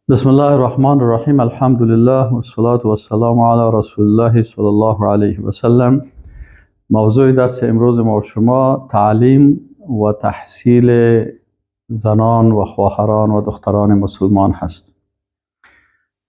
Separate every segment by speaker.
Speaker 1: بسم الله الرحمن الرحیم. الحمدلله و الصلاة و السلام علی رسول الله صلی الله علیه و سلم. موضوع درس امروز ما و شما تعلیم و تحصیل زنان و خواهران و دختران مسلمان هست.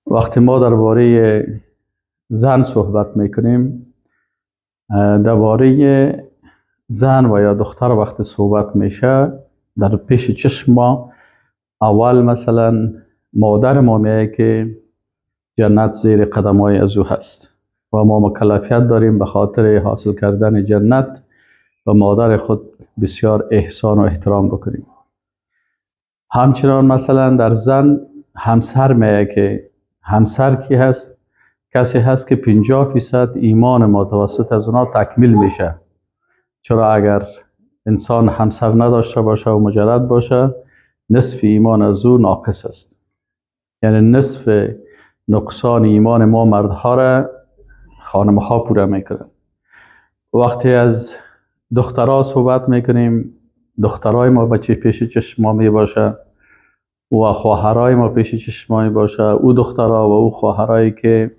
Speaker 1: وقتی ما درباره زن صحبت میکنیم، درباره زن و یا دختر وقتی صحبت میشه، در پیش چشم ما اول مثلا مادر ما میگه که جنت زیر قدمای از او هست و ما مکلفیت داریم به خاطر حاصل کردن جنت و مادر خود بسیار احسان و احترام بکنیم. همچنان مثلا در زن همسر میگه که همسر کی هست؟ کسی هست که 50% ایمان ما توسط از اونا تکمیل میشه. چرا اگر انسان همسر نداشته باشه و مجرد باشه، نصف ایمان از او ناقص است. یعنی نصف نقصان ایمان ما مردها را خانمها پوره میکنن. وقتی از دخترها صحبت میکنیم، دخترای ما بچه پیش چشم ما می باشه و خواهرای ما پیش چشم ما می باشه. او دخترها و او خواهرایی که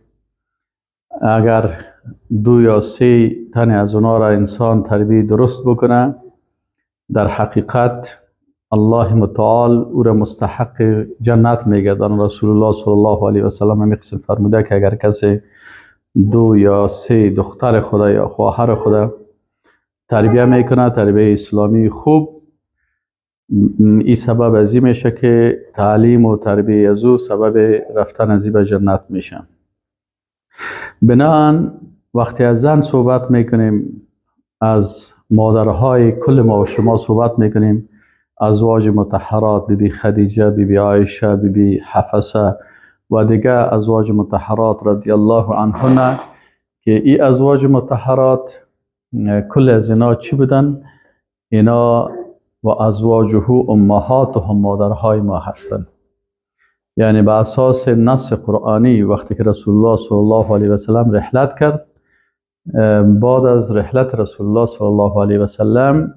Speaker 1: اگر دو یا سه تن از اونا را انسان تربیه درست بکنه، در حقیقت الله متعال او را مستحق جنت میگردن. رسول الله صلی الله علیه و سلم هم قسم فرموده که اگر کسی دو یا سه دختر خدا یا خواهر خدا تربیه میکنه، تربیه اسلامی خوب، این سبب ازی میشه که تعلیم و تربیه از او سبب رفتن ازی به جنت میشه. بناهن وقتی از زن صحبت میکنیم، از مادرهای کل ما و شما صحبت میکنیم، ازواج مطهرات، بی بی خدیجه، بی بی عایشه، بی بی حفصه و دیگه ازواج مطهرات رضی الله عنهن، که این ازواج مطهرات کل از اینا چی بودن؟ اینا و ازواجه امهاتهم، مادرهای ما هستند. یعنی به اساس نص قرآنی وقتی که رسول الله صلی الله علیه و سلم رحلت کرد، بعد از رحلت رسول الله صلی الله علیه و سلم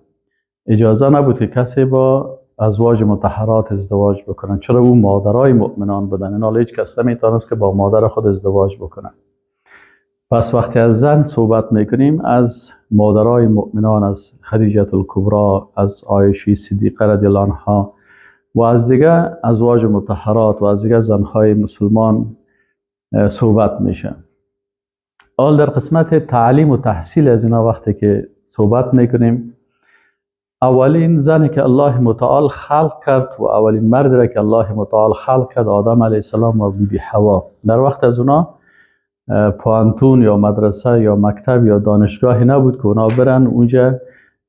Speaker 1: اجازه نبود که کسی با ازواج مطهرات ازدواج بکنن. چرا؟ او مادرای مؤمنان بودن. اینا هیچ کس نمیتونست که با مادر خود ازدواج بکنن. پس وقتی از زن صحبت میکنیم، از مادرای مؤمنان، از خدیجه الکبرا، از عایشه صدیقه رضی الله عنها و از دیگه ازواج مطهرات و از دیگه زنهای مسلمان صحبت میشه. حال در قسمت تعلیم و تحصیل از اینا وقتی که صحبت میکنیم، اولین زنی که الله متعال خلق کرد و اولین مرد را که الله متعال خلق کرد، آدم علیه السلام و بی بی حوا. در وقت از اونا پوهنتون یا مدرسه یا مکتب یا دانشگاهی نبود که اونا برن اونجا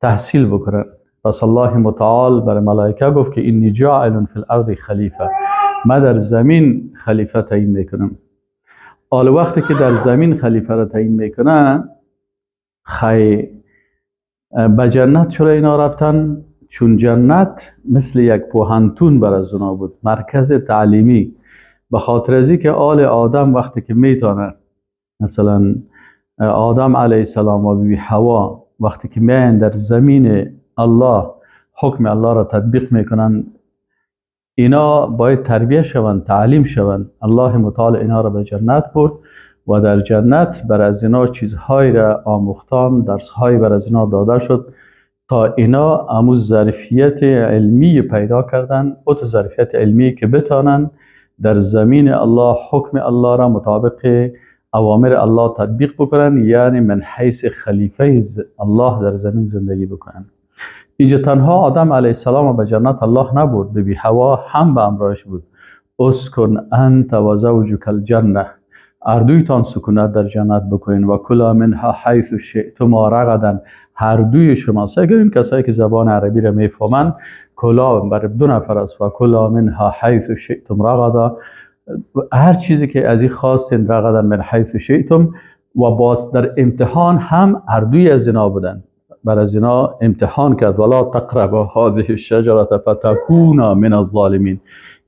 Speaker 1: تحصیل بکنن. پس الله متعال بر ملائکه گفت که انی جاعل فی الارض خلیفه، ما در زمین خلیفه تعیین میکنم. حال وقتی که در زمین خلیفه را تعیین میکنه، خی به جنت چرا اینا رفتن؟ چون جنت مثل یک پوهنتون بر از اونا بود، مرکز تعلیمی. به خاطر ازی که آل آدم وقتی که میتونه، مثلا آدم علیه السلام و بی بی حوا وقتی که میان در زمین الله حکم الله را تطبیق میکنن، اینا باید تربیه شوند، تعلیم شوند. الله متعال اینا را به جنت برد و در جنت بر از اینا چیزهایی را آموختان، درسهایی بر از اینا داده شد تا اینا امو ظرفیت علمی پیدا کردن، او تو ظرفیت علمی که بتانن در زمین الله حکم الله را مطابق اوامر الله تطبیق بکنن، یعنی من حیث خلیفه الله در زمین زندگی بکنن. اینجا تنها آدم علیه السلام به جنت الله نبرد، بی بی حوا هم به امرایش بود. اسکن انت و زوجک الجنه، هر دویتان سکونت در جنت بکنین و کلا منها حیث شئتما رغدا، هر دوی شما. سعی کنین کسایی که زبان عربی را میفهمن، کلا بر دو نفر است و کلا منها حیث شئتم رغدا، هر چیزی که از این خواستین، رغدا من حیث شئتم. و باز در امتحان هم هر دوی از اینا بودن، بر از اینا امتحان کرد، ولا تقربا هذه الشجره فتکونا من الظالمین.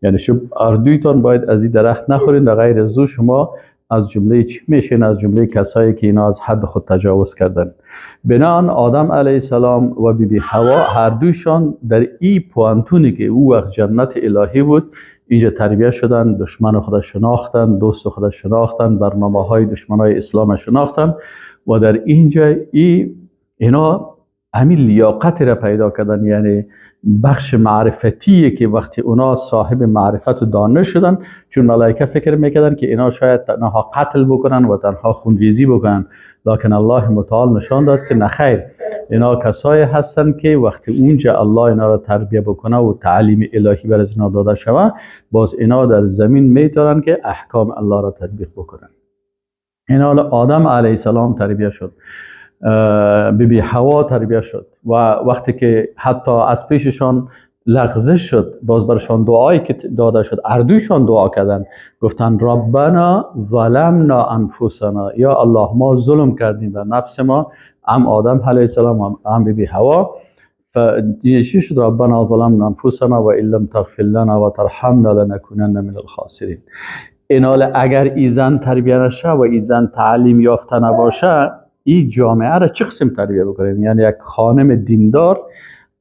Speaker 1: یعنی شما هر دویتان باید از این درخت نخورین، در غیر از او شما از جمله چی میشین؟ از جمله کسایی که اینا از حد خود تجاوز کردن. بناءً آدم علیه السلام و بی بی حوا هر دویشان در ای پوهنتونی که او وقت جنت الهی بود، اینجا تربیه شدن، دشمن خود شناختن، دوست خود شناختن، برنامه های دشمن های اسلام شناختن و در اینجا اینا همین لیاقت را پیدا کردن، یعنی بخش معرفتی که وقتی اونا صاحب معرفت و دانش شدن، چون ملائکه فکر میکردن که اینا شاید تنها قتل بکنن و تنها خونریزی بکنن، لکن الله متعال نشان داد که نخیر، اینا کسایی هستن که وقتی اونجا الله اینا را تربیه بکنه و تعلیم الهی بر از اینا داده شوه، باز اینا در زمین میتونن که احکام الله را تطبیق بکنن. اینا آدم علیه السلام تربیه شد، بی بی حوا تربیه شد و وقتی که حتی از پیششان لغزش شد، باز برشان دعایی که داده شد، اردویشان دعا کردن، گفتن ربنا ظلمنا انفسنا، یا الله ما ظلم کردیم بر نفس ما، هم آدم علیه السلام هم بی بی حوا. فچی شد؟ ربنا ظلمنا انفسنا و ان لم تغفر لنا و ترحمنا لنکونن من الخاسرین. اینال اگر ای زن تربیه نشه و ای زن تعلیم یافته نباشه، این جامعه را چه قسم تربیه بکنیم؟ یعنی یک خانم دیندار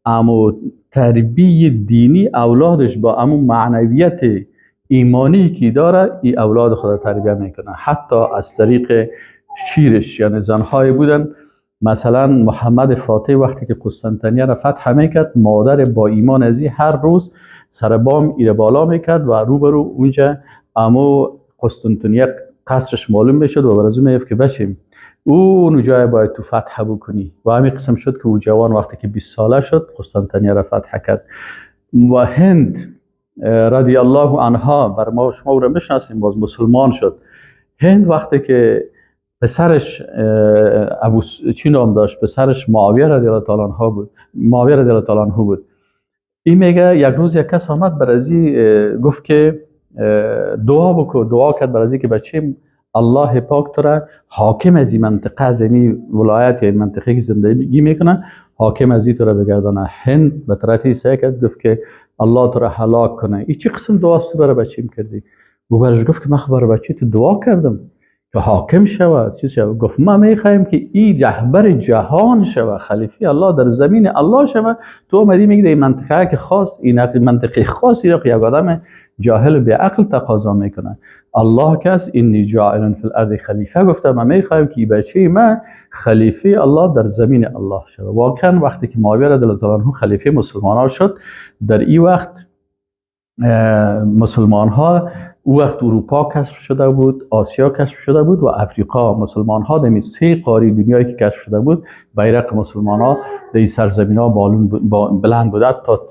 Speaker 1: اما تربیه دینی اولادش با امو معنویت ایمانی که داره، این اولاد خود تربیه میکنه، حتی از طریق شیرش. یعنی زنهای بودن، مثلا محمد فاتح وقتی که قسطنطنیه را فتح میکرد، مادر با ایمان ازی هر روز سر بام ایره بالا میکرد و روبرو اونجا امو قسطنطنیه قصرش معلوم میشد و برازو میگفت که بشیم اون جای باید تو فتح بکنی. و همین قسم شد که او جوان وقتی که 20 ساله شد قسطنطنیه را فتح کرد. و هند رضی الله عنها، بر ما شما او را میشناسیم، باز مسلمان شد. هند وقتی که پسرش ابو چی نام داشت، پسرش معاویه رضی الله تعالی عنہ بود، معاویه رضی الله تعالی عنہ بود، این میگه یک روز یک کس آمد بر ازی گفت که دعا بکو، دعا کرد بر ازی که بچه الله پاک تو را حاکم از این منطقه، از این ولایت یا این منطقه که زندگی میکنه، حاکم از این تو را بگردانه. هند به طرفی سعی کرد، گفت که الله تو را هلاک کنه. این چه قسم دعاست تو برای بچیم کردی؟ او برش گفت که من برای بچه تو دعا کردم که حاکم شود، چیز شود. گفت ما میخوایم که این رهبر جهان شود، خلیفه الله در زمین الله شود. تو اومدی میگی در این منطقه که خاص، این منطقه خاصی را که یک آدم جاهل به عقل تقاضا میکنه. الله کس انی جاعل فی الارض خلیفه گفته، من میخوایم که بچه من خلیفه الله در زمین الله شود. واقعا وقتی که معاویه رضی الله عنه خلیفه مسلمان ها شد، در این وقت مسلمان ها، او وقت اروپا کشف شده بود، آسیا کشف شده بود و افریقا. مسلمان ها در سه قاره دنیایی که کشف شده بود، بیرق مسلمان ها در این سرزمین ها بلند بود،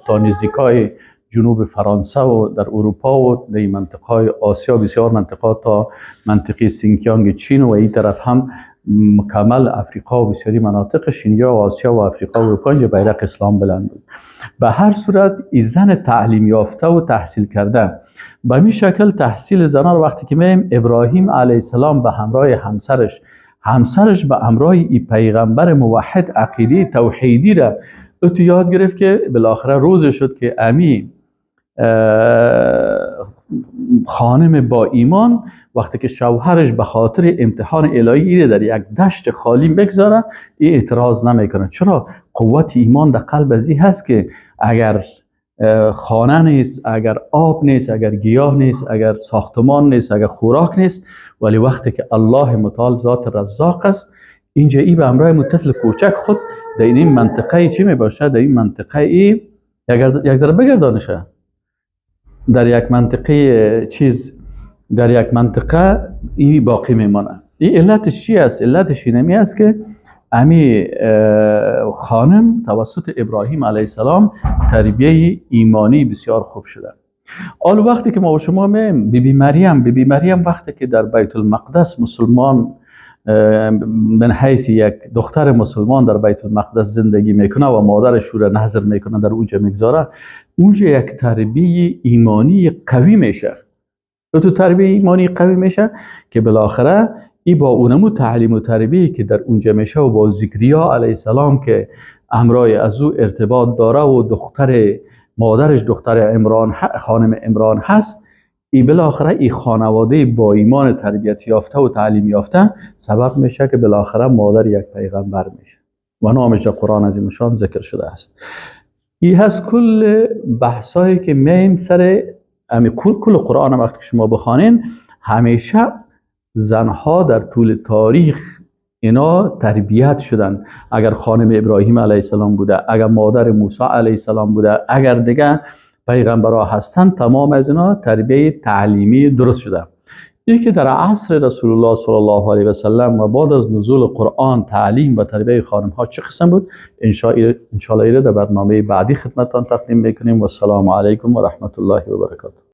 Speaker 1: تا نزدیکای جنوب فرانسه و در اروپا و در منطقه آسیا، بسیار منطقه تا منطقه سینکیانگ چین و این طرف هم مکمل افریقا و بسیاری مناطق شینیا و آسیا و افریقا و اروپا اینجا بیرق اسلام بلند بود. به هر صورت این زن تعلیم یافته و تحصیل کرده، به می شکل تحصیل زنان رو وقتی که میم ابراهیم علیه السلام به همراه همسرش، همسرش به همراه ای پیغمبر موحد عقیده توحیدی را او تو یاد گرفت که بالاخره روز شد که امی خانم با ایمان وقتی که شوهرش به خاطر امتحان الهی ایره در یک دشت خالی بگذاره، این اعتراض نمیکنه. چرا؟ قوت ایمان در قلب ازی هست که اگر خانه نیست، اگر آب نیست، اگر گیاه نیست، اگر ساختمان نیست، اگر خوراک نیست، ولی وقتی که الله متعال ذات رزاق است، اینجا ای به همراه طفل کوچک خود در این منطقه چی می باشه؟ در این منطقه ای یک ذره بگردانشه در یک منطقه چیز، در یک منطقه ای باقی میمانه. این علتش چی است؟ علتش اینمی است که امی خانم توسط ابراهیم علیه السلام تربیه ایمانی بسیار خوب شده. حال وقتی که ما و شما میم بی بی مریم، بی بی مریم وقتی که در بیت المقدس مسلمان من حیث یک دختر مسلمان در بیت المقدس زندگی میکنه و مادرش رو نظر میکنه در اونجا میگذاره، اونجا یک تربیه ایمانی قوی میشه. تو تربیه ایمانی قوی میشه که بالاخره ای با اونمو تعلیم و تربیه که در اونجا میشه و با زکریا علیه السلام که امرای از او ارتباط داره و دختر مادرش دختر عمران خانم عمران هست، ای بالاخره ای خانواده با ایمان تربیت یافته و تعلیم یافته سبب میشه که بالاخره مادر یک پیغمبر میشه و نامش در قرآن عظیم شان ذکر شده است. ای هست کل بحثایی که میم سر امی کل قرآن هم وقتی که شما بخوانین، همیشه زنها در طول تاریخ اینا تربیت شدن. اگر خانم ابراهیم علیه السلام بوده، اگر مادر موسی علیه السلام بوده، اگر دیگه پیغمبرها هستن، تمام از اینا تربیت تعلیمی درست شده. یکی در عصر رسول الله صلی الله علیه و سلم و بعد از نزول قرآن تعلیم و تربیت خانم ها چه قسم بود، انشاءالله در برنامه بعدی خدمتتان تقدیم میکنیم. و السلام علیکم و رحمت الله و برکاته.